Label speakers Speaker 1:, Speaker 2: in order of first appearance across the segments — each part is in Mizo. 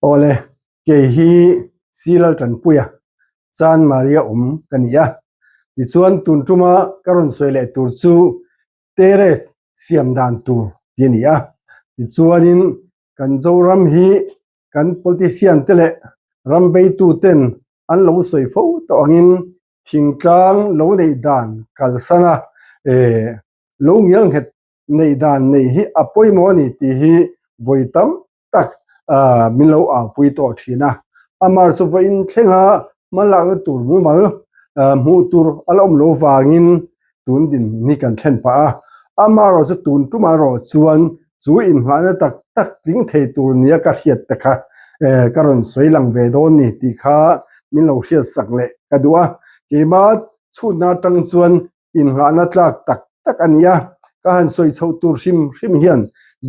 Speaker 1: Awle, kei hi Silal Tanpuia, Chan Maria awm ka ni a. Tichuan tun tuma ka rawn sawi leh tur chu terrace siam dan tur ti a ni a. Tichuanin kan Zoram hi kan politician te leh ram veitu ten an lo sawi fo tawh angin thingtlang lo neih dan kalsan a, lo ngial nghet neih dan neih hi a pawimawh a ni tih hi vawi tam tak min lo aupui tawh thin a. Amar chu vawiin thlenga hmalakna tur mumal hmuh tur a la awm lo vangin tun dinhmun hi kan thlen pah a. Amarawh chu tun tumah erawh chuan chu inngahna tak tak tling thei tur nia ka hriat te kha ka rawn sawi lang ve dawn ni tih kha min lo hriatsak leh ka duh a. Keimah chhutna atang chuan Innghahna tlak tak tak a ni a, ka han sawi chhoh tur hrim hrim hian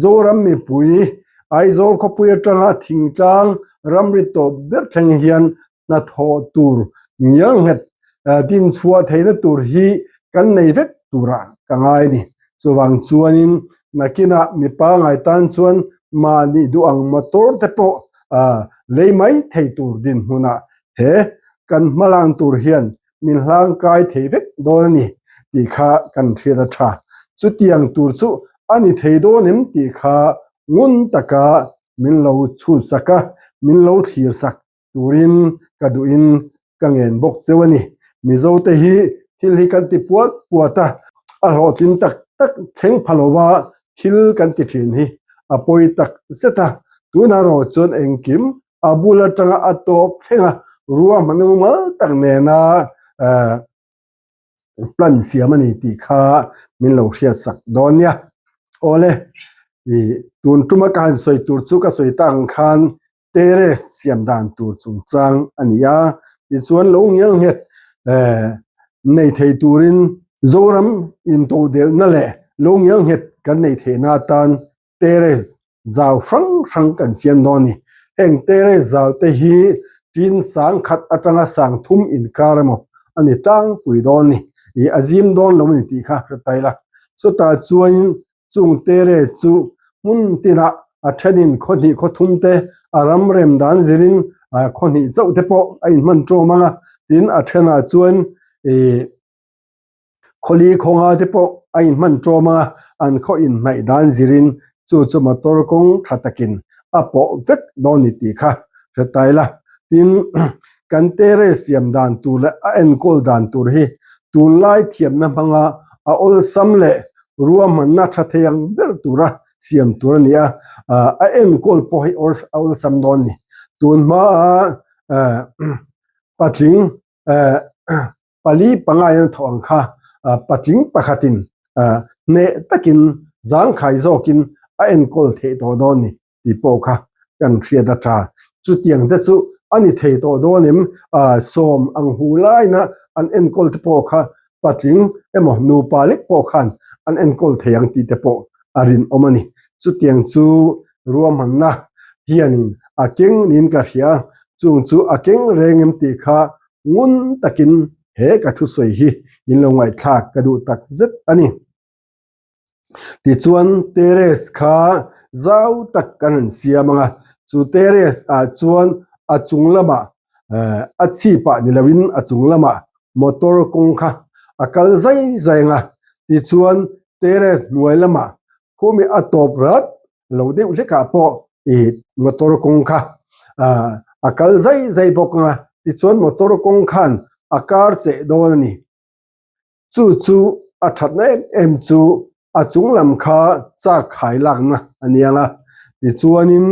Speaker 1: Zoram mipui Aizawl khawpui atanga thingtlang ramri tawp ber thleng hian hnathawh tur ngial nghet din chhuah theihna tur hi kan nei vek turah ka ngai a ni. Chuvang chuanin nakinah mipa ngai tan chuan mahni duh ang motor te pawh lei mai thei tur dinhmunah he kan hmalang tur hian min hlangkai thei vek dawn a ni tih kha kan hriat a tha. Chutiang tur chu a ni thei dawn em tih kha ngun taka min lo chhutsak a, min lo thlirsak turin ka duhin ka ngen bawk cheu a ni. Mizote hi thil hi kan ti puat puat a, a hlawhtlin tak tak thleng pha lova thil kan ti thin hi a pawi tak zet a. Tunah erawh chuan engkim a bul atanga a tawp thleng a, ruahmanna mumal tak nena plan siam a ni tih kha min lo hriatsak dawn nia. Awle, tun tuma ka han sawi tur chu ka sawi tak ang khan terrace siam dan tur chungchang a ni a, tichuan lo ngial nghet nei thei turin Zoram intodelhna leh lo ngial nghet kan nei theihna atan terrace zau hrang hrang kan siam dawn a ni. Heng terrace zau te hi tin sang khat atanga sang thum inkar emaw a ni tlangpui dawn a ni. Ih a zim dawn lo a ni tih kha hre ta ila. Chutah chuanin chung terrace chu hmun tinah a thenin khaw hnih khaw thum te a ram rem dan zirin khaw hnih chauh te pawh a inhman ṭawm ang a, tin a thenah chuan ih Khawli khawnga te pawh a inhman ṭawm a, an khaw inhnaih dan zirin chu chu motor kawng ṭha takin a pawh vek dawn ni tih kha hre ta ila. Tin, kan terrace siam dan tur leh a enkawl dan tur hi tunlai thiamna hmanga a awlsam leh ruahmanna ṭha thei ang ber tura siam tur a ni a, a enkawl pawh hi a awlsam dawn ni. Tun hmaa patling pali panga in a thawh ang kha patling pakhatin hneh takin zangkhai zawkin a enkawl theih tawh dawn ni tih pawh kha kan hriat a tha. Chutiang te chu a ni thei tawh dawn em? Sawm ang hu laina an enkawl te pawh kha patling emaw nupa lek pawh khan an enkawl thei ang tih te pawh a rinawm a ni. Chutiang chu ruahmanna hianin a keng niin ka hria. Chung chu a keng reng em tih kha Ngun takin he ka thusawi hi in lo ngaihthlak ka duh tak zet a ni. Tichuan terrace kha zau tak kan han siam ang a, chu terrace ah chuan a chung lamah a chhip ah ni loin a chung lamah motor kawng kha a kal zai zai ang a, tichuan terrace hnuai lamah khumi a tawp rat lo deuh hlekah pawh ih motor kawng kha ah a kal zai zai bawk ang a tichuan motor kawng khan a kar cheh dawn a ni chu chu a thatna em em chu a chung lam kha chak khai lakna a ni ang a tichuanin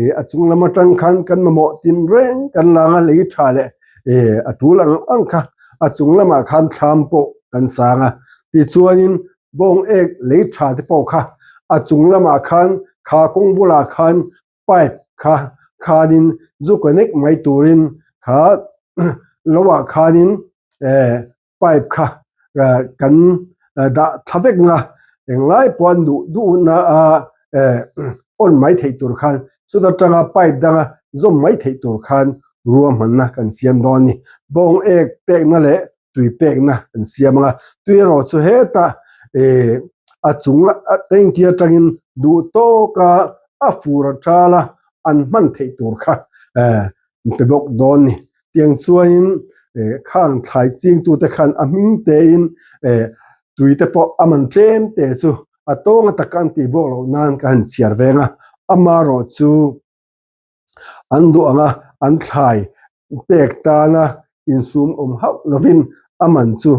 Speaker 1: ih a chung lam atang khan kan mamawh tin reng kan lang a lei tha leh ih a tul ang ang kha a chung lamah khan thlam pawh kan sang a tichuanin Bawng ek lei tha te pawh kha a chung lamah khan kha kawng bulah khan pipe kha khanin zu connect mai turin kha loah khanin eh pipe kha kan dah thla vek nga englai pawh an duh duhna a eh on mai theih tur khan chuta tanga pipe danga zawm mai theih tur khan ruahmanna kan siam dawn a ni. Bawng ek pekna leh tui pekna an siam ang a, tui erawh chu hetah eh a chung a tanky atangin duh tawka a fur a tal a. an hman theih tur kha pe bawk dawn ni. Tiang chuanin khang thlai chingtute khan a hming tein tui te pawh a man tlem te chu a tawng a taka an tih bawk loh nan ka han chhiar veng a, amaherawh chu an duh anga an thlai pek tana insum awm hauh lovin a man chu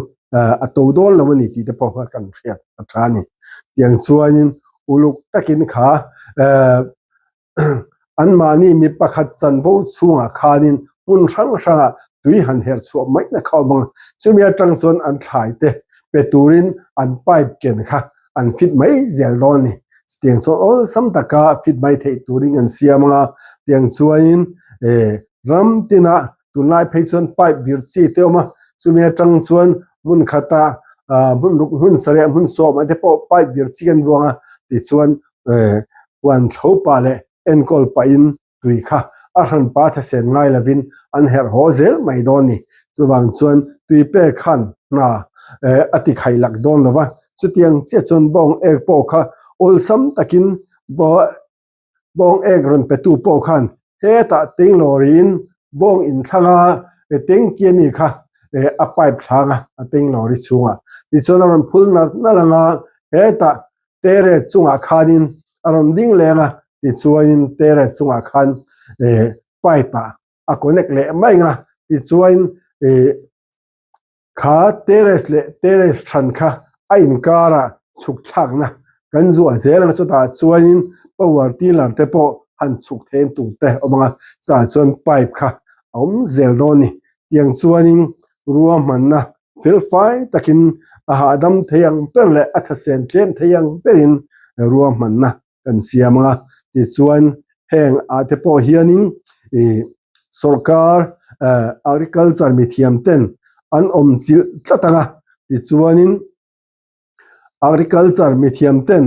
Speaker 1: a to dawn lo a ni tih te pawh kha kan hriat a tha a ni. Tiang chuanin uluk takin kha anmahni mi pakhat chanvo chhungah khanin hmun hrang hrangah tui han herh chhuah mai na kha awm ang a, chumi atang chuan an thlai te pe turin an pipe ken kha an fit mai zel dawn a ni. Chutiang chuan awlsam taka fit mai theih turin an siam ang a, tiang chuanin ram tinah tunlai phei chuan pipe vir chi te awm a, chumi atang chuan hmun khata hmun ruk hmun sarih hmun sawm ah te pawh pipe vir chi an vuang a, tichuan huan thlo pah leh enkawl pahin tui kha a hranpa thisen ngai lovin an herh haw zel mai dawn ni. Chuvang chuan tui pek khan hna a ti khaih lak dawn lo va, chutiang chiah chuan bawng ek pawh kha awlsam takin bawng ek rawn petu pawh khan hetah teng lawriin bawng inthlang a teng kia mi kha a pipe thlang a, a teng lawri chhungah tichuan a rawn phul nalh nalh ang a, hetah Tere chungah khanin a rawn ding leng a, tichuanin tere chungah khan pipe ah a connect leh mai ang a, tichuain kha terrace leh terrace hran kha a inkarah chhuk thlakna kan zuah zel ang a, chutah chuanin power tiller te pawh han chhuk then tur te a awm ang a, chutah chuan pipe kha a awm zel dawn a ni. Tiang chuanin ruahmanna Felfai takin a hahdam thei ang ber leh a thasen tlem thei ang berin ruahmanna kan siam ang a, tichuan heng ah te pawh hianin ih sawrkar agriculture mithiam ten an awm chilh tlat ang a, tichuanin Agriculture mithiam ten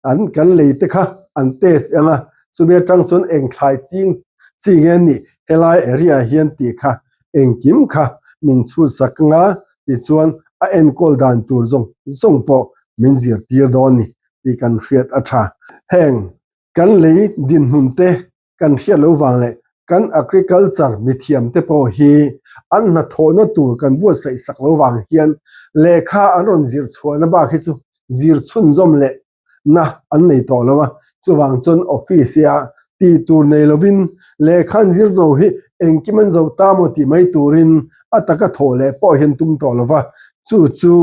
Speaker 1: an kan lei te kha an test eng a, chumi atang chuan eng thlai ching chi nge nih helai area ah hian tih kha engkim kha min chhut sak ang a, tichuan a enkawl dan tur zawng zawng pawh min zirtir dawn ni tih kan hriat a tha. Heng kan lei dinhmun te kan hriat lo vang leh kan agriculture mithiam te pawh hi an hnathawhna tur kan buatsaih sak lo vang hian lehkha an rawn zir chhuahna bak hi chu zir chhunzawm leh na an nei tawh lo a, chuvang chuan office ah tih tur nei lovin lehkha an zir zo hi engkim an zo ta maw tih mai turin a taka thawh leh pawh hian tum tawh lo va, chu chu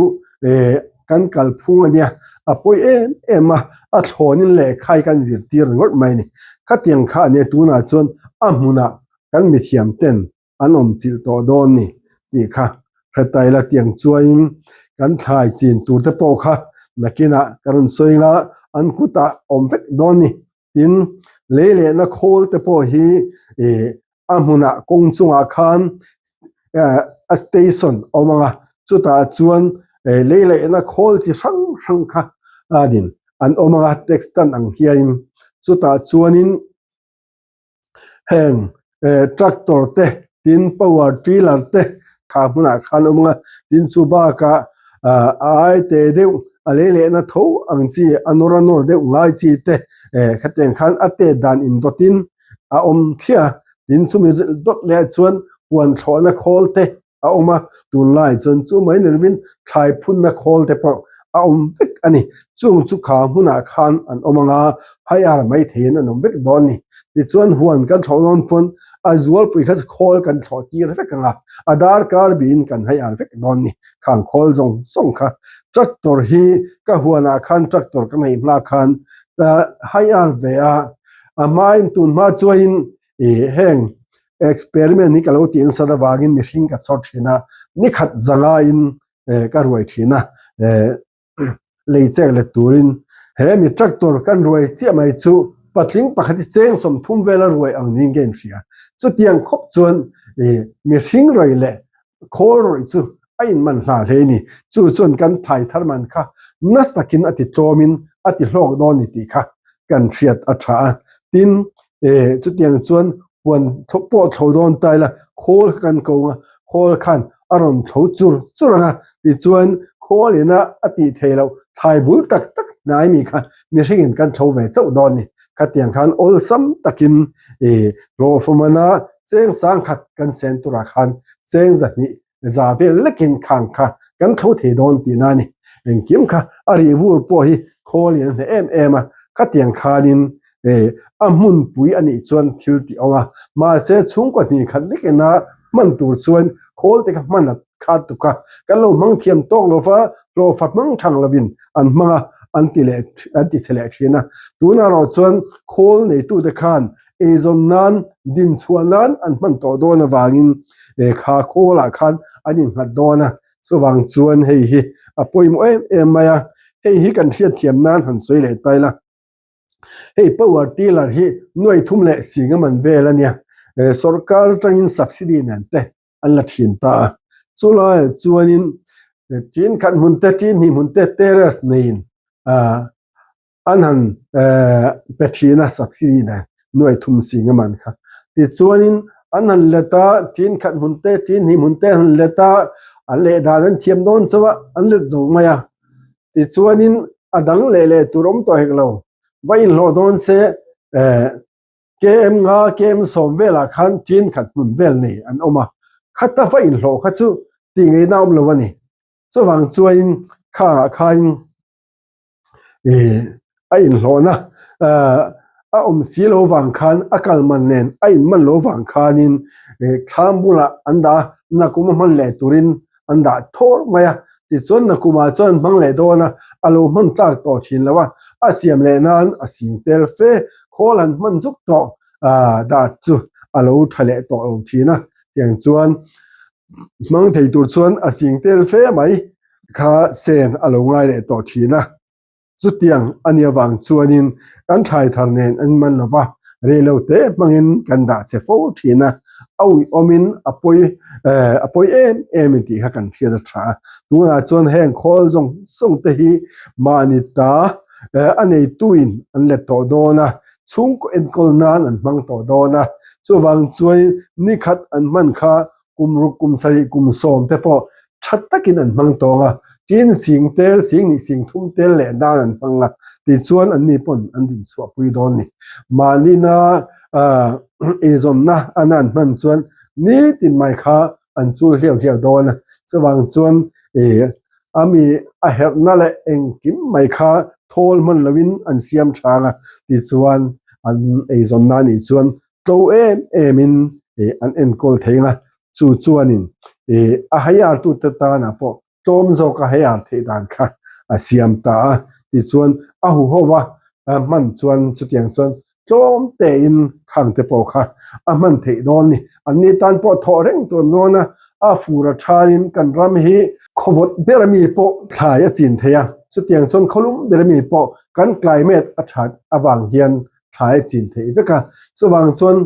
Speaker 1: eh. Kan kalphung a nia, a pawi em em a, a thlawnin lehkha hi kan zirtir ringawt mai a ni. Khatiang kha a nia tunah chuan a hmunah kan mithiam ten an awm chilh tawh dawn ni tih kha hre ta ila tiang chuanin kan thlai chin tur te pawh kha nakinah ka rawn sawi anga an kutah awm vek dawn ni. Tin, lei lehna khawl te pawh hi ih a hmunah kawng chungah khan a station a awm ang a, chutah chuan lei lehna khawl chi hrang hrang kha a din an awm ang a tax tan ang hianin chutah chuanin heng tractor te tin power tiller te kha hmunah khan a awm ang a, tin chu bakah a ai te deuh a lei lehna tho ang chi a nawr a nawr deuh ngai chi te khatiang khan a tet dan indawtin a awm thliah a, tin chumi dawt leh chuan huan thlawhna khawl te a awm a, tunlai chuan chu mai ni lovin thlai phunna khawl te pawh a awm vek a ni. Chung chu kha hmunah khan an awm ang a, higher mai theiin an awm vek dawn a ni. Tichuan huan kan thlawh dawn pawn a zualpui kha chu khawl kan thlawh tir vek ang a, a darkar biin kan higher vek dawn a ni. Khang khawl zawng zawng kha tractor hi ka huanah khan tractor ka neih hma khan ka higher ve a, A hmain tun hma chuain ih heng experiment hi ka lo tih nasat avangin mihring ka chhawr thin a, ni khat zangaiin ka ruai thin a, lei chek let turin he mi tractor kan ruai chiah mai chu patling pakhat hi cheng 30 vela ruai ang niin ka inhria. Chutiang khawp chuan ih mihring ruai leh khawl rawih chu a inman hla hle a ni. Chu chuan kan thlai thar man kha nasa takin a ti tlawmin a ti hlawk dawn ni tih kha kan hriat a tha a. Tin, chutiang chuan huan pawh thlo dawn ta ila khawl kha kan ko ang a, khawl khan a rawn thlo chur chur ang a, tichuan khawl ina a tih theih loh thlai bul tak tak hnai mi kha mihringin kan thlo ve chauh dawn a ni. Khatiang khan awlsam takin hlawhfa mana cheng sangkhat kan sen turah khan cheng 200 za vel lekin khang kha kan tho thei dawn tihna a ni. Engkim kha a rih vur pawh hi khawl in a hneh em em a, khatiang khanin a hmunpui a nih chuan thil tih awm a, mahse chhungkaw hnih khat lekina hman tur chuan khawl te kha hman a kha tuk a, kan lo hmang thiam tawk lo va, hlawhfa hmang thang lovin an hmang a, an ti leh an ti chhe leh thin a. Tunah erawh chuan khawl neitute khan eizawn nan, din chhuah nan an hman tawh dawn avangin kha khawlah khan an innghat dawn a, chuvang chuan hei hi a pawimawh em em mai a, hei hi kan hriatthiam nan han sawi leh ta ila. Hei power tiller hi nuai thum leh sing a man vel a nia, sorkar atangin subsidy nen te an la thin ta a, chulaiah chuanin tin khat hmun te tin hnih hmun te terrace neiin an han pe thin a subsidy nen nuai thum sing a man kha. Tichuanin an han let a, tin khat hmun te tin hnih hmun te an han let a, an leh dan an thiam dawn chauh a, an let zo mai a. Tichuanin a dang leh leh tur awm tawh hek lo, va inhlawh dawn se KM nga KM 10 velah khan tin khat hmun vel nei an awm a, khata va inhlawh kha chu tih ngaihna awm lo a ni. Chuvang chuanin khangah khanin a inhlawhna a awm si lo vang khan a kal man nen a inman lo vang khanin thlam bulah an dah a, nakum a hman leh turin an dah thawr mai a, tichuan nakumah chuan an hmang leh dawn a, a lo hman tlak tawh thin lo a, a siam leh nan a sing tel fe, khawl han hman zuk tawh dah chu a lo tha leh tawh lo thin a, tiang chuan hmang thei tur chuan a sing tel fe mai kha sen a lo ngai leh tawh thin a. Chutiang a nih avang chuanin kan thlai thar nen an man lo va, reilo te hmangin kan dah che fo thin a, a uiawmin a pawi a pawi em em in tih kha kan hriat a tha a. Tunah chuan heng khawl zawng zawng te hi mahni ta a neituin an let tawh dawn a, chhungkaw enkawl nan an hmang tawh dawn a, chuvang chuan nikhat an hman kha kum ruk kum sarih kum 10 te pawh tha takin an hmang tawng a, tin sing tel sing nih sing thum tel leh dan an hmang a, tichuan anni pawn an din chhuahpui dawn ni. Mahnina eizawnna ana an hman chuan nitin mai kha an chul hliau hliau dawn a, chuvang chuan a mi a herhna leh engkim mai kha thawl hman loin an siam thang a, tichuan an eizawnna anih chuan tlo em em in an enkawl thei ang a, chu chuanin a hire tute tanah pawh tlawm zawka hire theih dan kha a siam ta a, tichuan a huho va hman chuan chutiang chuan tlawm tein khang te pawh kha a hman theih dawn ni. Anni tan pawh thawh reng tur an dawn a, a fur a thain kan ram hi khawvawt ber ami pawh thlai a chin thei a, chutiang chuan khawlum ber ami pawh kan climate a that avang hian thlai a chin theih vek a, chuvang chuan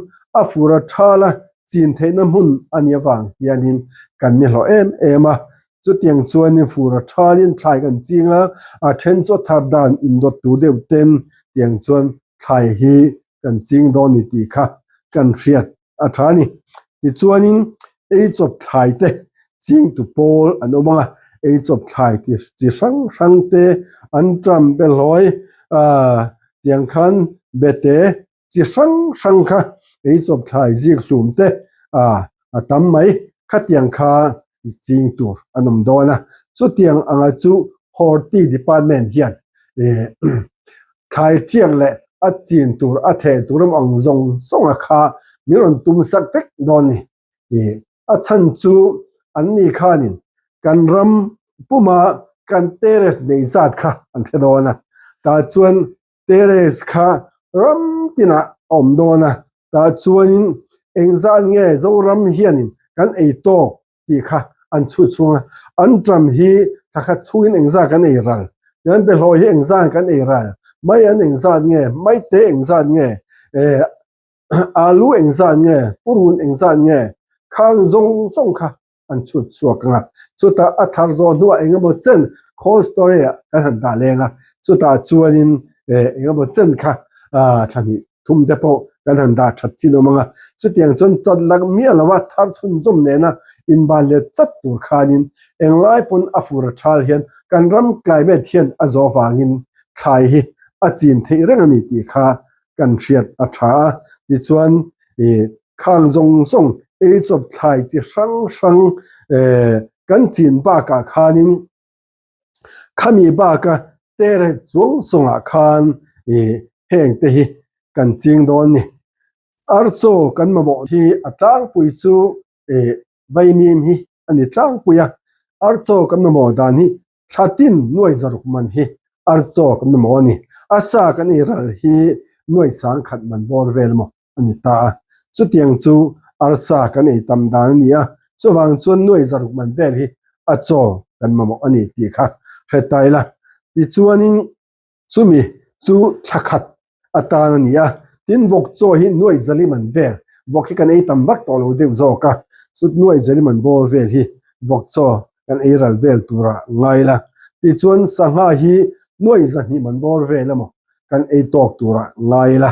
Speaker 1: a fur a thal a chin theihna hmun a nih avang hianin kan ni hlawh em em a, chutiang chuanin fur a thalin thlai kan ching a, a then chu a thar dan indawt tur deuh ten tiang chuan thlai hi kan ching dawn ni tih kha kan hriat a tha a ni. Tichuanin eichawp thlai te chingtu pawl an awm ang a, eichawp thlai chi hrang hrang te an ṭam behlawi tiang khan bete chi hrang hrang kha eichawp thlai zik hlum te a tam mai khatiang kha ching tur an awm dawn a. Chutiang anga chu Horti Department hian thlai ṭiak leh a chin tur a theh tur emaw ang zawng zawng a kha min rawn tum sak vek dawn ni. A chhan chu an ni khanin kan ram puma kan terrace nei zat kha an hre dawn a, tah chuan terrace kha ram tinah a awm dawn a, tah chuanin engzat nge Zoram hianin kan ei tawk tih kha an chhut chhung a, an ṭam hi thla khat chhungin engzat kan ei ral, kan behlawi hi engzat kan ei ral, mai an engzat nge, maite engzat nge, eh alu engzat nge, purun engzat nge, khang zawng zawng kha an chhut chhuak ang a, chutah a thar zawh hnuah engemaw chen cold storage ah kan han dah leng a, chutah chuanin eh engemaw chen kha thla hnih thum te pawh kan han dah that chin awm ang a, chutiang chuan chat lak miah lo a thar chhunzawm nena inban leh chat tur khanin englai pawn a fur a thal hian kan ram climate hian a zawh vangin thlai hi a chin theih reng a ni tih kha. kan hriat a tha a. Tichuan ih khang zawng zawng ei chawp thlai chi hrang hrang eh kan chin bakah khanin khami baka terrace chuang chungah khan ih heng te hi kan ching dawn ni. Archaw kan mamawh hi a tlangpui chu eh vaimim hi a ni tlangpui a, archaw kan mamawh dan hi thla tin nuai zaruk man hi archaw kan mamawh a ni. A sa kan ei ral hi nuai sangkhat man bawr vel maw a ni ta a, chutiang chu arsa kan ei tam dan a ni a, chuvang chuan nuai zaruk man vel hi a chaw kan mamawh a ni tih kha hre ta ila. Tichuanin Chumi chu thla khat atan a ni a, tin vawk chaw hi nuai zalim an vel, vawk hi kan ei tam vak tawh lo deuh zawk a, chu nuai zalim an bawr vel hi vawk chaw kan ei ral vel tura ngai la, tichuan sangha hi nuai zahnih man bawr vel emaw kan ei tawk tura ngai la,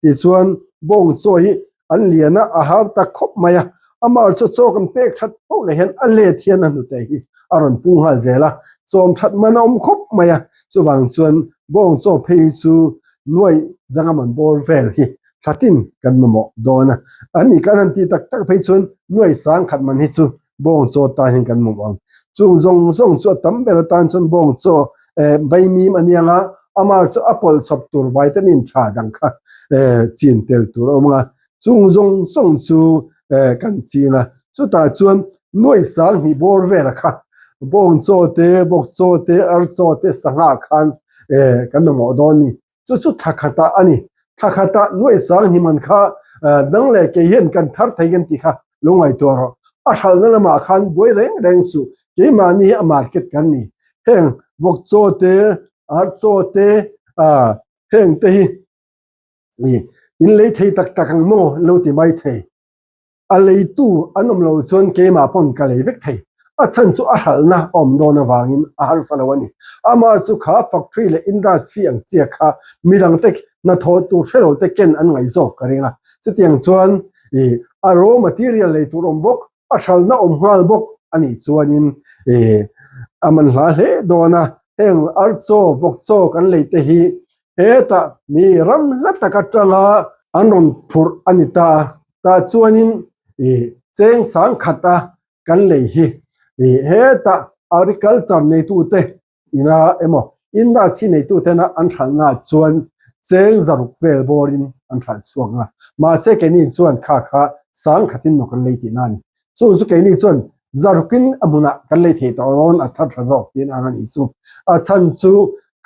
Speaker 1: tichuan bawng chaw hi An lian a, a har tak khawp mai a. Amah chu chaw kan pek that poh leh hian a let hian a hnute hi a rawn pung nghal zel a, chawm that man a awm khawp mai a. Chuvang chuan bawng chaw phei hi chu nuai zanga man bawr vel hi thlatin kan mamawh dawn a. Ani kan han tih tak tak phei chuan nuai sang khat man hi chu bawng chaw tan hian kan mamawh ang. Chung zawng zawng chu a tam ber atan chuan bawng chaw vaimim a nia nga, amah chu a pawlh chawp tur vitamin tha dang kha chin tel tur a awm ang a, chung zawng zawng chu kan ching a. Chutah chuan nuai sang hnih bawr vela kha bawng chaw te, vawk chaw te, ar chaw te, sangha khan kan mamawh dawn a ni. Chu chu thla khatah a ni. Thla khatah nuai sang hnih man kha dang leh kei hian kan thar thei kan tih kha lo ngaihtuah rawh. A hralhna lamah khan buai reng reng suh. Keimahni hi a market kan ni. Heng vawk chaw te, ar chaw te, heng te hi in lei thei tak tak ang maw lo ti mai thei. A leitu an awm lo chuan keimah pawn ka lei vek thei. A chhan chu a hralhna a awm dawn avangin a harsa lo a ni. Amah chu kha factory leh industry ang chiah kha midangte hnathawh tur hre lo te ken an ngaih zawk ka ring a. Chutiang chuan ih a raw material lei tur awm bawk, a hralhna awm nghal bawk a nih chuanin ih a man hla hle dawn a. Heng archaw, vawkchaw kan lei te hi Hetah mi ram hla tak atanga an rawn phurh a ni ta a, tah chuanin ih cheng sang khat a kan lei hi ih hetah agriculture neitute ina emaw industry neitutena an hralhnaah chuan cheng zaruk vel bawrin an hralh chhuak ang a, mahse keini chuan kha kha sang khatin maw kan lei tihna a ni. Chu chu keini chuan zarukin a hmunah kan lei thei tawh rawn a thar tha zawk tih ang a nih chu. A chhan chu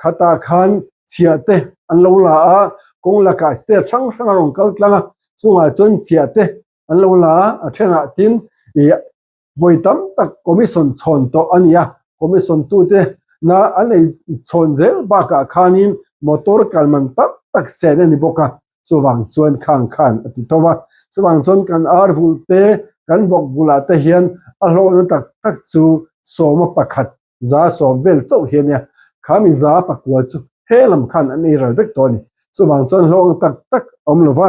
Speaker 1: khatah khan chhiah te an lo la a, kawng lakah state hrang hrang a rawn kal tlang a, chungah chuan chhiah te an lo la a, a thenah tin ih vawi tam tak commission chhawn tawh a ni a, commission tute na an ei chhawn zel bakah khanin motor kal man tam tak sen a ni bawk a. Chuvang chuan khang khan a ti tho a, chuvang chuan kan ar vulh te, kan vawk bulah te hian a hlawhna tak tak chu sawma pakhat za sawm vel chauh hi a nia, kha mi za pakua chu he lam khan an ei ral vek tawh a ni. Chuvang chuan hlawhna tak tak a awm lo va,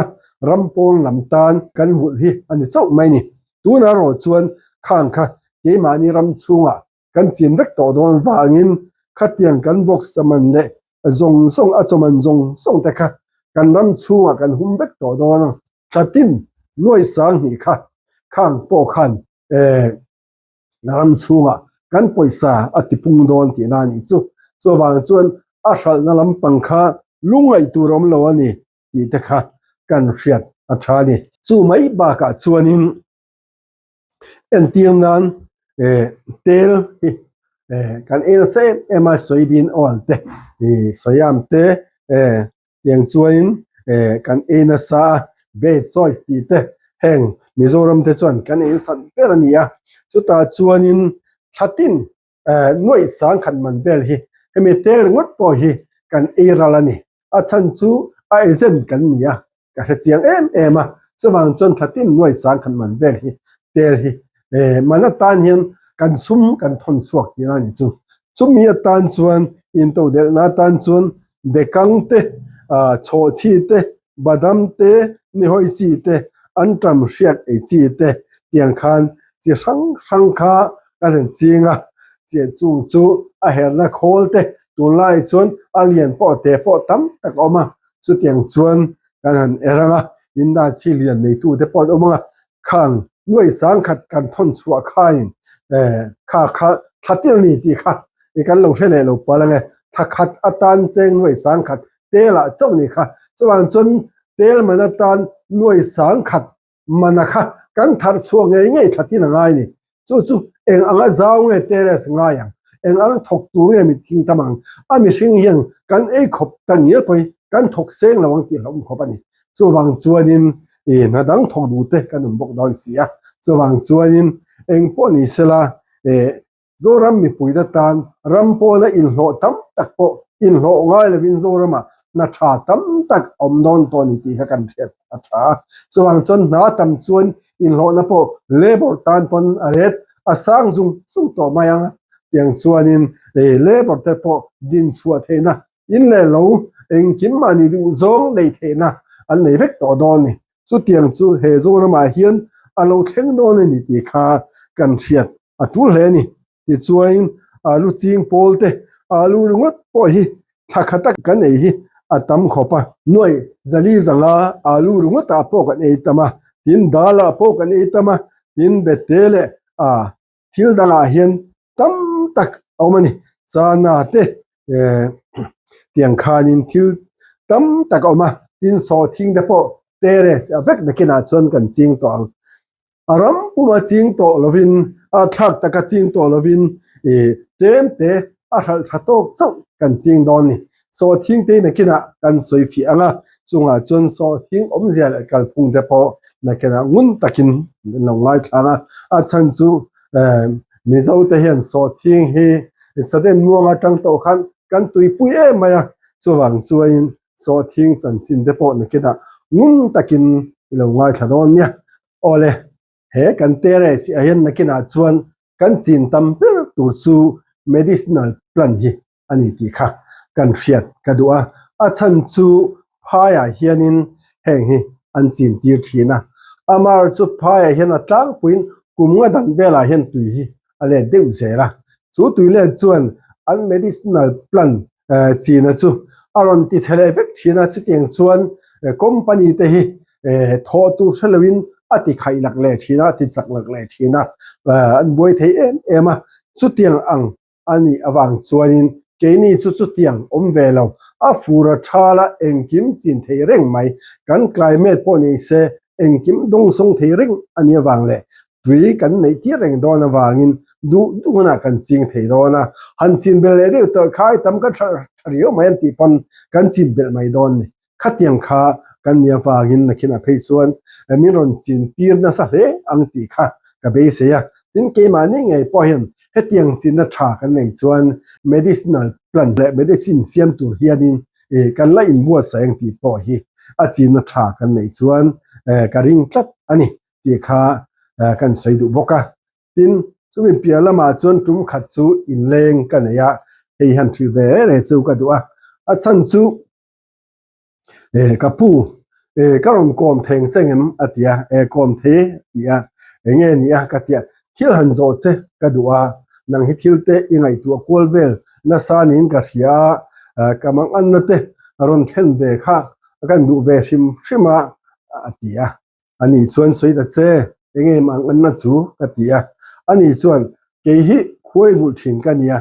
Speaker 1: ram pawn lam tan kan vulh hi a ni chauh mai a ni. Tunah erawh chuan khang kha keimahni ram chhungah kan chin vek tawh dawn vangin khatiang kan vawk saman leh zawng zawng a chawman zawng zawng te kha kan ram chhungah kan hum vek tawh dawn a, thlatin nuai sang hnih kha khang pawh khan eh ram chhungah kan pawisa a ti pung dawn tihna a nih chu. Chuvang chuan a hralhna lampang kha lungngaih tur awm lo a ni tih te kha kan hriat a tha a ni. Chu mai bakah chuanin Entir nan eh tel hi eh kan ei nasa em em a soybean oil te ih soyam te eh tiang chuanin eh kan ei nasa a best choice tih te heng Mizoram te chuan kan ei nasat ber a ni a chutah chuanin thlatin eh nuaih sang khat man vel hi hemi tel ringawt pawh hi kan ei ral a ni a chhan chu a agent kan ni a. Ka hre chiang em em a, chuvang chuan thlatin nuai sang khan man vel hi tel hi eh man atan hian kan sum kan thawn chhuak tihna a ni chu. Chumi atan chuan intodelhna atan chuan bekang te, ah chhawhchhi te, badam te, nihawi chi te, anṭam hriak ei chi te tiang khan chi hrang hrang kha ka rawn ching a, chiah chung chu a herna khawl te tunlai chuan a lian pawh te pawh tam tak a awm a. Chutiang chuan Kan han er ang a, industry lian neitute pawh an awm ang a, khang nuai sangkhat kan thawn chhuah khain kha kha thla tel ni tih kha i kan lo hre leh lo palh ang e, thla khat atan cheng nuai sangkhat tel ah chauh ni kha, chuvang chuan tel man atan nuai sangkhat mana kha kan tharh chhuah ngei ngei thatin a ngai ni. Chu chu eng anga zau nge terrace ngai ang, eng anga thawk tur nge mitthing tam ang, a mihring hian kan ei khawp ta ngial pawhin kan thawk seng lo ang tih hlauhawm khawp a ni. Chuvang chuanin i hna dang thawk duh te kan awm bawk dawn si a, chuvang chuanin eng pawh ni sela eh Zoram mipuite tan ram pawna inhlawh tam tak pawh inhlawh ngai lovin Zoramah hna tha tam tak a awm dawn tawh a ni tih kha kan hriat a tha a. Chuvang chuan hna tam chuan inhlawhna pawh labour tan pawn a ret a sang zung zung tawh mai ang a. Tiang chuanin labour te pawh din chhuah theihna in leh lo engkim mahni duh zawng neih theihna an nei vek tawh dawn a ni. Chutiang chu he Zoramah hian a lo thleng dawn a ni tih kha kan hriat a tul hle a ni. Tichuan alu ching pawl te, alu ringawt pawh hi thla khata kan ei hi a tam khawp a. Nuaih zali zanga alu ringawtah pawh kan ei tam a, tin dalah pawh kan ei tam a, tin bete leh a thil dangah hian tam tak a awm a ni. Chana te tiang khanin thil tam tak a awm a, tin sawhthing te pawh terrace a vek nakinah chuan kan ching tawh ang. A ram puma ching tawh lovin, a thlak taka ching tawh lovin i tlem te a hralh tha tawk chauh kan ching dawn ni. Sawhthing te nakinah kan sawi fiah ang a, chungah chuan sawhthing awmzia leh kalphung te pawh nakinah ngun takin an lo ngaithlang a. A chhan chu Mizo te hian sawhthing hi Saden muang atang tawh khan kan tuipui em mai a, chuvang chuanin Sawhthing chanchin te pawh nakinah ngun takin i lo ngaithla dawn nia. Awle, he kan terrace ah hian nakinah chuan kan chin tam ber tur chu medicinal plant hi a ni tih kha kan hriat ka duh a. A chhan chu phaiah hianin heng hi an chin tir thin a. Amar chu phaiah hian a tlangpuiin kum nga dan velah hian tui hi a let deuh zel a. Chu tui let chuan an medicinal plant China chu a rawn ti chhe leh vek thin a, chutiang chuan company te hi thawh tur hre loin a ti khaih lak leh thin a, a ti chak lak leh thin a, an buai thei em em a, chutiang ang a nih avang chuanin keini chu chutiang awm ve lo, a fur a thal a, engkim chin thei reng mai, kan climate pawh ni se engkim dawngsawng thei reng a nih avang leh tui kan neih tir reng dawn avangin duh duh hunah kan ching thei dawn a, han chin belh leh deuh tawh kha ai tam kan tha riau mai an tih pawn kan chin belh mai dawn ni. Khatiang kha kan nih avangin nakhinah phei chuan min rawn chin tir nasa hle ang tih kha ka beisei a, tin keimahni ngei pawh hian hetiang chinna tha kan nei chuan medicinal plant leh medicine siam tur hianin kan la inbuatsaih ang tih pawh hi a chinna tha kan neih chuan ka ring tlat a ni tih kha kan sawi duh bawk a. Tin, chumi piah lamah chuan tum khat chu inleng ka nei a, hei hian thil ve reng chu ka duh a, a chhan chu Ka pu, ka rawn kawm theng che ngem a ti a, kawm thei a ti a, enge ni a ka ti a, thil han zawh che ka duh a, nang hi thil te i ngaihtuah kual vel nasa niin ka hria a, ka manganna te rawn thlen ve kha kan duh ve hrim hrim a a ti a, ani chuan sawi ta che, enge manganna chu ka ti a, ani chuan kei hi khuai vulh thin ka nia,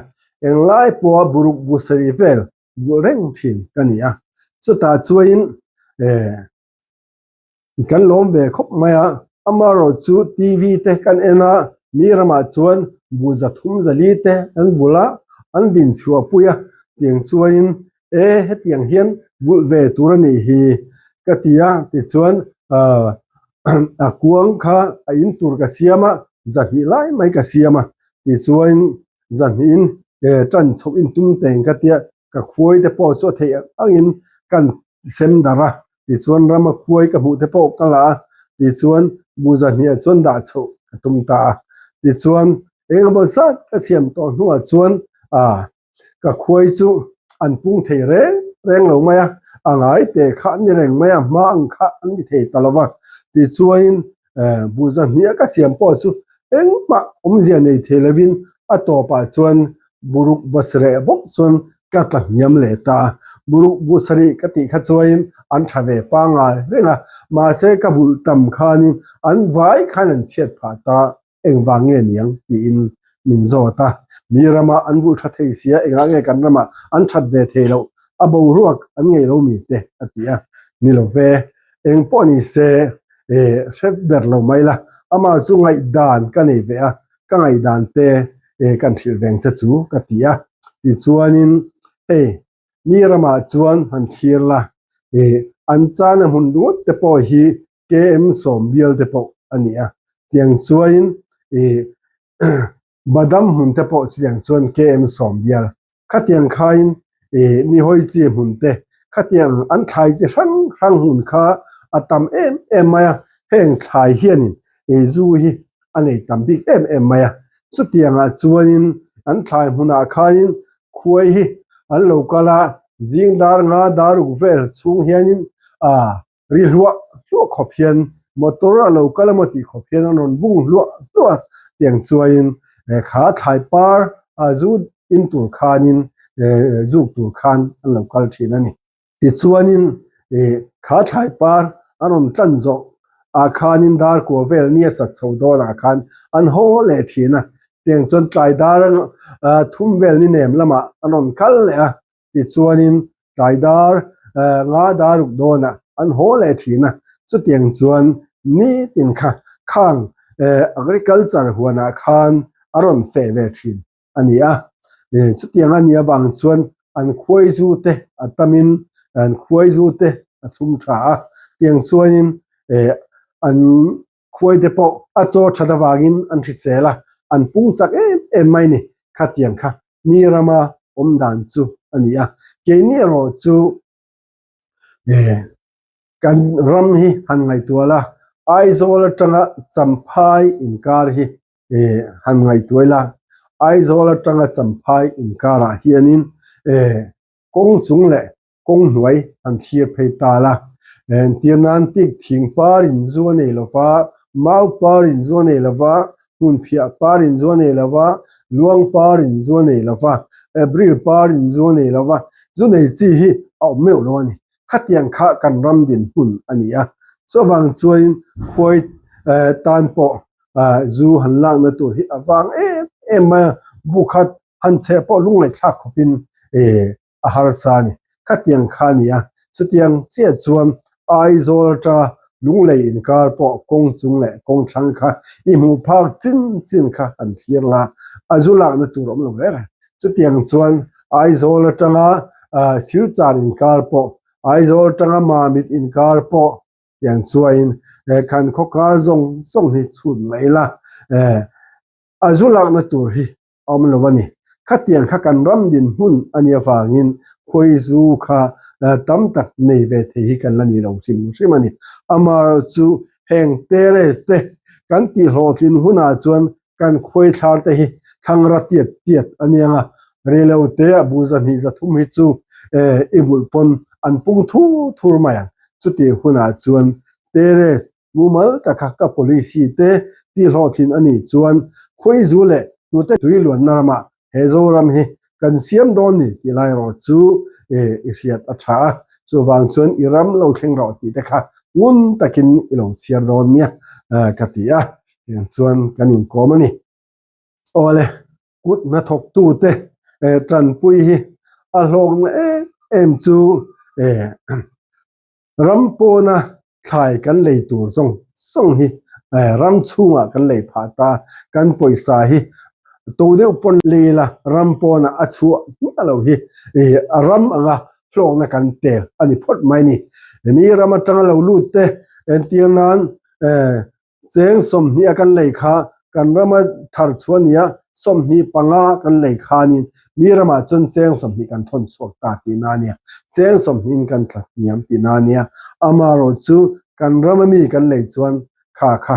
Speaker 1: englai pawha buruk busari vel Vuah reng thin ka ni a, chutah chuain eh kan lawm ve khawp mai a, amaherawh chu TV te kan en a, mi ramah chuan bu za thum zali te an vulh a, an din chhuah pui a, tiang chuain e hetiang hian vulh ve tur a nih hi ka ti a, tichuan ah a kuang kha a in tur ka siam a, zahnih lai mai ka siam a, tichuan Zahnihin tan chhoh in tum teng ka tia ka khuai te pawh chu a theih ang angin kan sem darh a, tichuan rama khuai ka hmuh te pawh ka la a, tichuan bu zahniah chuan dah chhoh ka tum ta a, tichuan engemaw zat ka siam tawh hnuah chuan ah ka khuai chu an pung thei reng reng lo mai a, a ngai te kha an ni reng mai a, hma ang kha an ni thei ta lo va, tichuanin Bu zahniah ka siam pawh chu engmah awmzia nei thei lovin a tawpah chuan buruk bus reh bawk chuan ka tla hniam leh ta a. Buruk bu sarih ka tih kha chuain an tha ve pangngai reng a, mahse ka vulh tam khanin an vai khan an chhiat phah ta engvang nge niang tiin min zawt a. Mi ramah an vulh tha thei sia engah nge kan ramah an that ve thei loh a boruak an ngei lo mi te a ti a. Ni lo ve, eng pawh ni se hre ber lo mai la, amah chu ngaihdan ka nei ve a, ka ngaihdan te kan hrilh veng che chu ka ti a. Tichuanin hei mi ramah chuan han thlir la, an chana hmun ringawt te pawh hi KM sawmbial te pawh a ni a, tiang chuanin Badam hmun te pawh chutiang chuan KM sawmbial Khatiang khain mi hawi chi hmun te, khatiang an thlai chi hrang hrang hmun kha a tam em em mai a, heng thlai hianin zu hi a nei tam bik em em mai a. Chutiangah chuanin an thlai hmunah khanin khuai hi an lo kal a, zing dar nga dar ruk vel chhung hianin Ri hluah hluah khawp hian motor a lo kal emaw tih khawp hian an rawn vung hluah hluah a, tiang chuain kha thlai par a zu in tur khanin zuk tur khan an lo kal thin a ni. Tichuanin kha thlai par an rawn tlan zawh ah khanin dar kua vel nia sat chho dawnah khan an haw leh thin a, tiang chuan tlai dar thum vel ni nem lamah an rawn kal leh a, Tichuanin tlai dar nga dar ruk dawnah an haw leh thin a, chutiang chuan nitin kha khang agriculture huanah khan a rawn feh ve thin a ni a. Chutiang a nih avang chuan an khuaizu te a tamin an khuaizu te a thlum tha a, tiang chuanin an khuai te pawh a chaw that avangin an hrisel a, an pung chak em em mai ni khatiang kha mi rama awm dan chu a ni a. Keini erawh chu kan ram hi han ngaihtuah la, Aizawl atanga Champhai inkar hi han ngaihtuah ila, Aizawl atanga Champhai inkarah hianin kawng chung leh kawng hnuai han thlir phei ta la. Entir nan tik thing par in zu a nei lo va, mau par in zu a nei lo va, hmunphiah par in zu a nei lo va, luang par in zu a nei lo va, April par in zu a nei lo va, zu nei chi hi a awm meuh lo a ni. Khatiang kha kan ram dinhmun a ni a. Chuvang chuanin khuai tan pawh zu han lakna tur hi a vang em em mai a, bukhat han chheh pawh lungngaihthlak khawpin a harsa a ni. Khatiang kha a ni a, chutiang chiah chuan Aizawl atanga Lunglei inkar pawh kawng chung leh kawng thlang kha i hmuh phak chin chin kha an thlir la, a zu lakna tur awm lo ber. Chutiang chuan Aizawl atanga Silchar inkar pawh, Aizawl atanga Mamit inkar pawh tiang chuain kan khaw kar zawng zawng hi chhut mai la, a zu lakna tur hi a awm lo a ni. Khatiang kha kan ram dinhmun a nih avangin khawizu kha tam tak nei ve thei hi kan la ni lo hrim hrim a ni. Amaherawh chu heng terrace te kan tihhlawhtlin hunah chuan kan khuaithlar te hi thlangra tiat tiat a nia nga, reilote a bu zahnih zathum hi chu i vulh pawn an pung thur thur mai ang. Chutih hunah chuan terrace Mumal taka ka policy te tihhlawhtlin a nih chuan Khuaizu leh hnute tui luanna ramah he Zoram hi kan siam dawn ni tih lai erawh chu i hriat a tha a, chuvang chuan i ram lo thleng rawh tih te kha ngun takin i lo chhiar dawn nia ka ti a, tiang chuan kan inkawm a ni. Awle, kut hnathawktute tanpui hi a hlawkna em em chu Ram pawna thlai kan lei tur zawng zawng hi ram chhungah kan lei phah ta, kan pawisa hi to deuh pawn lei ila ram pawnah a chhuah hmiah lo hi a ram anga hlawkna kan tel a ni phawt mai ni. Mi ram atanga lo lut te entir nan Cheng 20 a kan lei kha kan rama thar chhuah nia 25 kan lei khanin mi ramah chuan cheng 20 kan thawn chhuak ta tihna a nia. Cheng 20 in kan tla hniam tihna a nia. Amaherawh chu kan rama mi kan lei chuan kha kha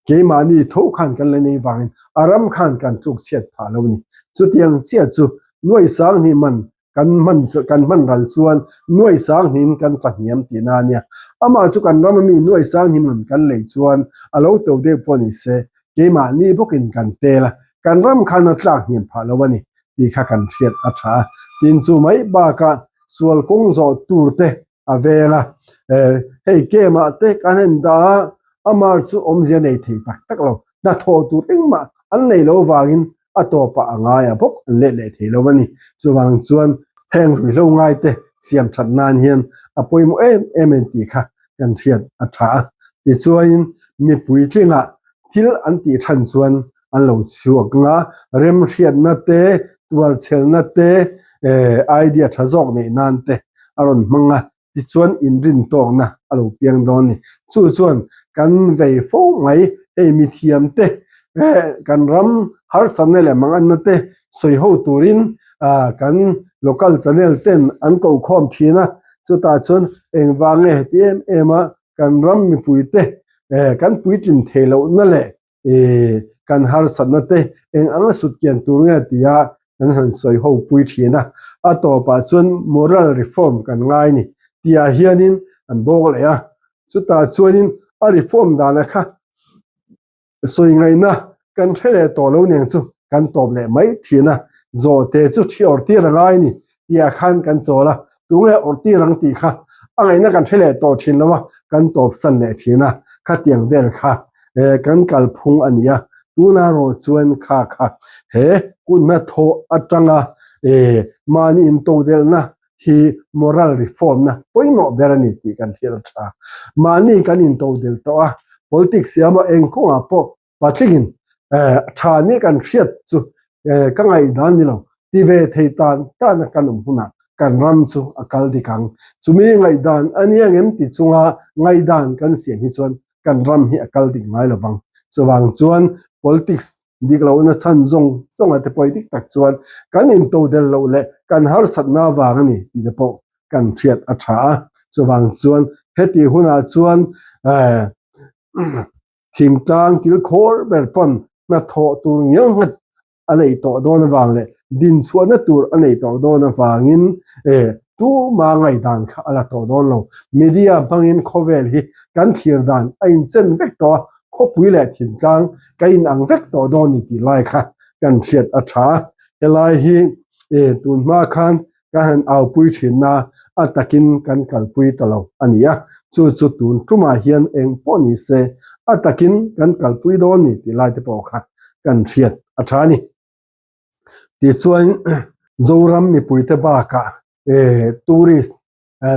Speaker 1: keimahni tho khan kan la nei vangin a ram khan kan tluk chhiat phah lo a ni. Chutiang chiah chu nuai sang hnih man kan hman kan hman ral chuan nuai sang hnin kan tla hniam tihna a nia. Amah chu kan rama mi nuai sang hnim rawn kan lei chuan a lo to deuh pawh ni se, keimahni bawkin kan tel a, kan ram khan a tlak hniam phah lo a ni. tih kha kan hriat a tha a. Tin chu mai bakah sual kawng zawh tur te a veng a, hei game ah te kan en dah a, amar chu awmzia nei thei tak tak lo, hnathawh tur engmah an nei lo vangin a tawpah a ngai a bawk an let leh thei lo a ni. Chuvang chuan heng ruihhlo ngai te siam that nan hian a pawimawh em em en tih kha kan hriat a tha a. Tichuanin mipui tlingah thil an tih than chuan an lo chhuak nga, remhriatna te, tuarchhelna te, idea tha zawk neih nan te a rawn hmang a, tichuan inrintawkna a lo piang dawn a ni. Chu chuan kan vei fo mai, hei mithiam te, kan ram harsatna leh manganna te sawi ho turin kan local channel ten an kokhawm thin a, chutah chuan engvang nge heti em em a kan ram mipui te kan puitlin thei lohna leh kan harsatna te eng anga sut kian tur nge tia kan han sawi ho pui thin a, a tawpah chuan moral reform kan ngai ni tihah hianin an bawk leh a, chutah chuanin a reform dana kha sawi ngaihna kan hre leh tawh lo nen chu kan tawp leh mai thin a, zawhte chu thi awrh tir a ngai ni tihah khan kan chawl a, tunge awrh tir ang tih kha a ngaihna kan hre leh tawh thin lo a, kan tawp san leh thin a, khatiang vel kha kan kalphung a ni a, tuna rawh chuan kha kha he kut hnathawh atanga mahni intodelhna hi moral reform na pawimawh ber a ni tih kan hriat a tha. Mahni kan intodelh tawh a, politics siama eng kawngah pawh Patlingin tha nih kan hriat chu ka ngaihdan ni lo, ti ve thei tan tana kan awm hunah kan ram chu a kal dik ang. Chumi ngaihdan a nia ngem ti chunga ngaihdan kan siam hi chuan kan ram hi a kal dik ngai lo vang. Chuvang chuan politics dik lohna chhan zawng zawnga te pawh dik tak chuan kan intodel loh leh kan harsatna vang a ni tih te pawh kan hriat a tha a. Chuvang chuan hetih hunah chuan Thingtlang kilkhawr ber pawn hnathawh tur ngial nghat a neih tawh dawn avang leh dinchhuahna tur a neih tawh dawn avangin tuma ngaihdan kha a la tawh dawn lo. Media hmangin khawvel hi kan thlir dan a inchen vek tawh a, khawpui leh thingtlang ka inang vek tawh dawn ni tih lai kha kan hriat a tha. Helai hi tunhma khan Ka han aupui thin a, a takin kan kalpui ta lo a ni a, chu chu tun tumah hian eng pawh ni se a takin kan kalpui dawn ni tih lai te pawh kha kan hriat a tha a ni. Tichuan Zoram mipuite bakah tourist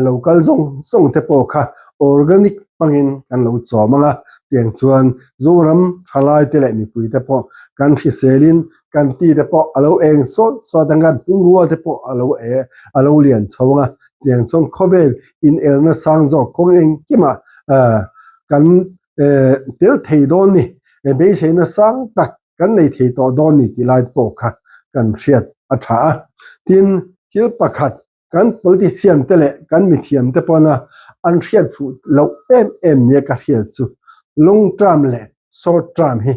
Speaker 1: lo kal zawng zawng te pawh kha organic hmangin kan lo chawm ang a, tiang chuan Zoram thalai te leh mipui te pawh kan hriselin kan ti te pawh a lo eng sawt sawt ang a, bungrua te pawh a lo e a lo lian chho ang a, tiang chuan khawvel inelna sang zawk kawng engkimah kan tel thei dawn ni, beiseina sang tak kan nei thei tawh dawn ni tih lai pawh kha kan hriat a tha a. Tin, thil pakhat Kan politician te leh kan mithiam te pawna an hriat fuh loh em em nia ka hriat chu long term leh short term hi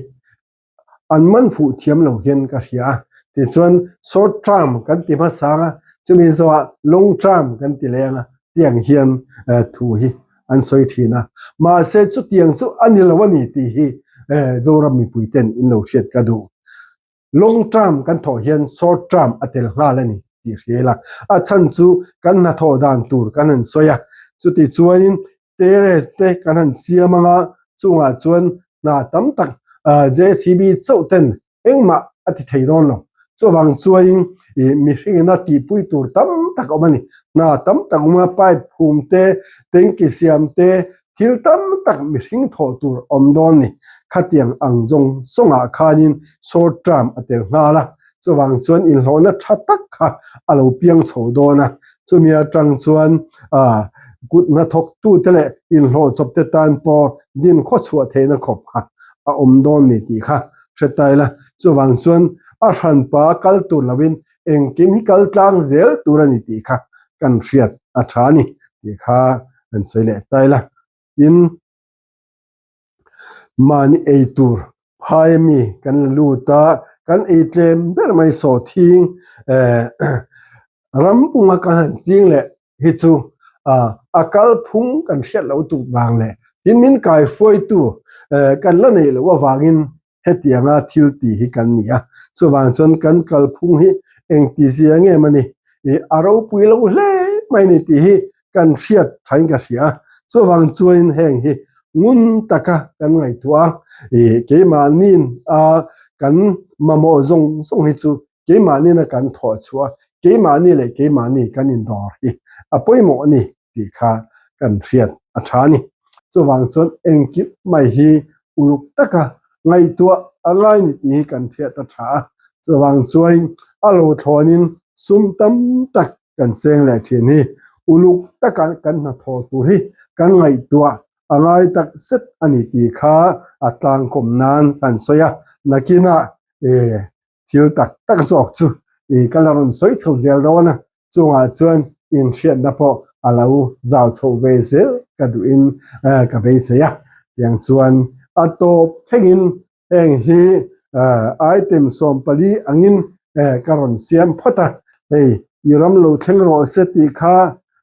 Speaker 1: an man fuh thiam lo hian ka hria a. Tichuan short term kan ti hmasa ang a, chumi zawhah long term kan ti leh ang a, tiang hian thu hi an sawi thin a. Mahse chutiang chu a ni lo a ni tih hi Zoram mipui ten in lo hriat ka duh. Long term kan thawh hian short term a tel nghal a ni tih hria ila, a chhan chu kan hnathawh dan tur kan han sawi a, chuti chuanin terrace te kan han siam anga chungah chuan hna tam tak JCB chauh ten engmah a ti thei dawn lo. Chuvang chuanin ih mihringina tihpui tur tam tak a awm a ni. Hna tam tak awm a, pipe phum te, tanky siam te, Thil tam tak mihring thawh tur awm dawn ni. Khatiang ang zawng zawngah khanin short term a tel nghal a, chuvang chuan inhlawhna tha tak kha a lo piang chho dawn a. Chumi atang chuan kut hnathawktute leh inhlawh chawpte tan pawh din khawchhuah theihna khawp kha a awm dawn ni tih kha hre ta ila. Chuvang chuan a hranpa kal tur loin engkim hi kal tlang zel tur a ni tih kha kan hriat a tha a ni tih kha kan sawi leh ta ila. Tin, mahni ei tur phai ami kan la lut a, kan ei tlem ber mai sawhthing eh ram punga kan han ching leh hi chu a kalphung kan hriat loh tuk vang leh tin min kaihruaitu kan la neih loh avangin hetianga thil tih hi kan ni a, chuvang chuan kan kalphung hi Engti zia nge mawni i a ropui lo hle mai ni tih hi kan hriat thain ka hria. Chuvang chuanin heng hi ngun taka kan ngaihtuah a, i keimahniin a kan mamawh zawng zawng hi chu keimahniina kan thawh chhuah a, keimahni leh keimahni kan indawr hi a pawimawh a ni tih kha kan hriat a tha a ni. Chuvang chuan engkim mai hi uluk taka ngaihtuah a ngai ni tih hi kan hriat a tha a. Chuvang chuan a lo thlawnin sum tam tak kan seng leh thin hi uluk taka kan hnathawh tur hi kan ngaihtuah a ngai tak zet a ni tih kha a tlangkawm nan kan sawi a. Nakinah thil tak tak zawk chu i ka la rawn sawi chho zel dawn a, chungah chuan inhriatna pawh a lo zau chho ve zel ka duhin ka beisei a, tiang chuan a tawp thlengin heng hi item 14 angin ka rawn siam phawt a, hei i ram lo thleng rawh se tih kha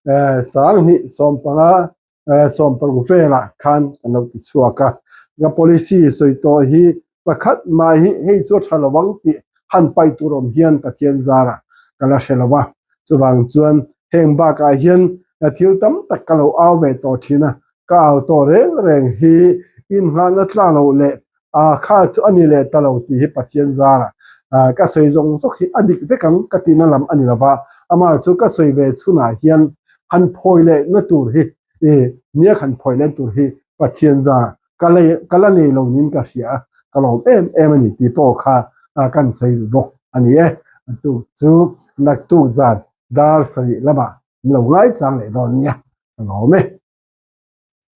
Speaker 1: 2015 16 velah khan kan lo ti chhuak a, ka policy sawi tawh hi pakhat mah hi hei chu a tha lo ang tih han paih tur awm hian Pathian zarah ka la hre lo a, chuvang chuan heng bakah hian thil tam tak ka lo au ve tawh thin a, ka au tawh reng reng hi inngahna tla loh leh a kha chu a ni leh ta lo tih hi Pathian zarah ka sawi zawng zawk hi a dik vek ang ka tihna lam a ni lo va, amah chu ka sawi ve chhunah hian han phawi leh na tur hi i nia han phawi leh tur hi Pathian zarah ka lei ka la nei lo niin ka hria a, ka lawm em em a ni tih pawh kha kan sawi bawk a ni e. A tuk chu naktuk zan dar 7 lamah min lo ngaichang leh dawn nia, ka lawm e.